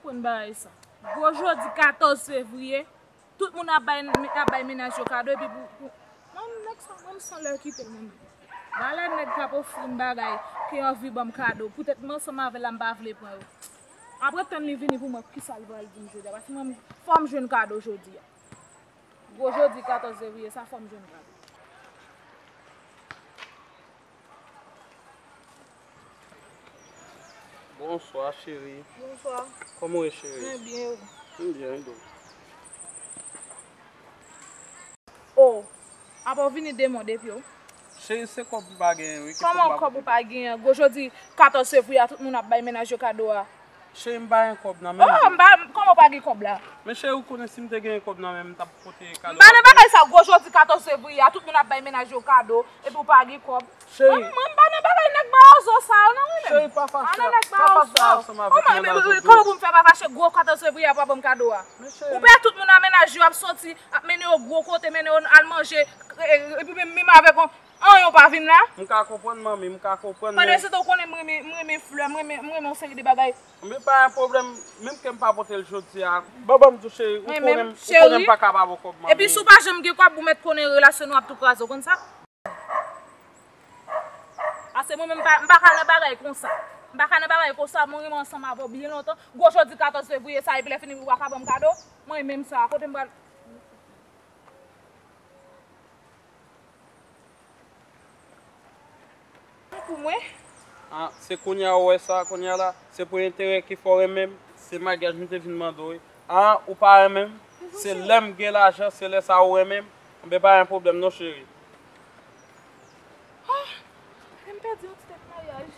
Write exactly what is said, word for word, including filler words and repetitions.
Konn bagay sa. Gwo jodi katòz fevriye, tout moun ap bay, ap bay mennaj yo kado, epi pou, pou, mwen, nèg sa, mwen, m san lè kite l, mwen. Valè nèg k ap ofri m bagay, ke anvi ban m kado. Poutèt mwen ansanm avè l la, m pa vle pran yo. Apre tann li vini pou mwen, kisa l pral di m jodi a. Paske mwen, fò m jwenn kado jodi a. Gwo jodi katòz fevriye, sa fò m jwenn kado. Bonswa, cheri. Bonswa. Kòman w ye, cheri? Mwen byen, ou? M byen, tou. O, apa w vini de mond epi w? Cheri, se kòb m pa genyen, wi. Kòman kòb ou pa genyen? Gwo jodi katòz fevriye a, tout moun ap bay mennaj yo kado a. Cheri, m pa gen kòb nan men m. Oh, m pa, kòman w pa gen kòb la? Men cheri, ou konnen si m te genyen kòb nan men m, m t ap pote kado a. M pa nan bagay sa, gwo jodi katòz fevriye a, tout moun ap bay mennaj yo kado, epi w pa gen kòb. Cheri. Mwen, mwen, m pa nan bagay nèg mawozo sa yo, non, mwen menm. Cheri, pa fache, pa fache ansanm avèk mennaj ou. Kòman pou m fè pa fache gwo katòz fevriye a pou w ban m kado a? Ou pè tout moun nan mennaj yo ap soti, ap mennen yo gwo kote, mennen yo al manje, epi menm, menm avèk yon, anyen w pa vin la? M ka konprann, manmi, m ka konprann, men. Pandan se tan, ou konnen m renmen, m renmen flè, m renmen, m renmen yon seri de bagay. Men pa gen pwoblèm, menm ke m pa pote l jodi a. Bon, ban m di w, cheri, ou konnen m, ou konnen m pa ka ba w kòb, manmi. Epi si w pa janm gen kòb, ou mèt konnen relasyon nou ap tou kraze, w konn sa? Paske mwen menm, m pa, m pa ka nan bagay konsa. M pa ka nan bagay konsa, mwen renmen ansanm avè w byen lontan. Gwo jodi katòz fevriye sa, epi lè fini, ou pa ka ban m kado. Mwen menm sa, kote m pral. Pou mwen. Ah, se kounye a ou wè sa, kounye a la, se pou enterè ki fè w renmen m. Se maryaj m te vin mande w, wi. Ah, ou pa renmen m? Se lè m gen lajan, se lè sa ou renmen m? Enben, pa gen pwoblèm non, cheri. Ah, m pèdi yon ti tèt maryaj.